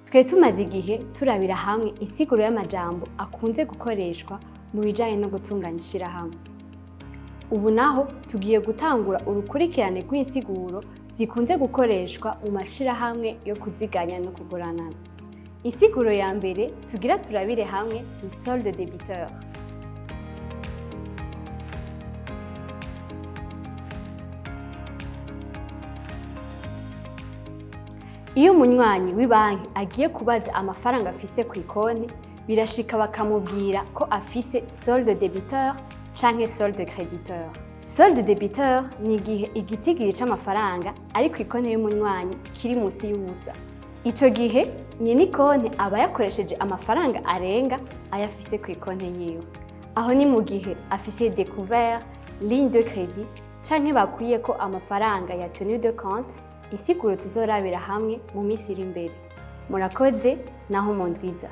Twe tumaze igihe turabira hamwe insiguro y'amajambo akunze gukoreshwa mu bijanye no gutunganya ishirahamwe. Ubu naho tugiye gutangura urukurikirane rw'insiguro zikunze gukoreshwa mu mashirahamwe yo kuziganya no kuguranana. Insiguro ya mbere tugira turabire hamwe ni solde débiteur. Iyo umunywanyi w'ibanki agiye kubaza amafaranga afise ku ikonti, birashika bakamubwira ko afise solde débiteur canke solde créditeur. Solde débiteur ni igihe igitigiri c'amafaranga ari ku ikonti y'umunywanyi kiri musi y'ubusa. Ico gihe nyene ikonti aba yakoresheje amafaranga arenga ayo afise ku ikonti yiwe. Aho ni mu gihe afise découvert, ligne de crédit canke bakuyeko amafaranga ya tenue de compte, insiguro tuzorabira hamwe mu minsi iri imbere. Murakoze, naho mu ndwiza.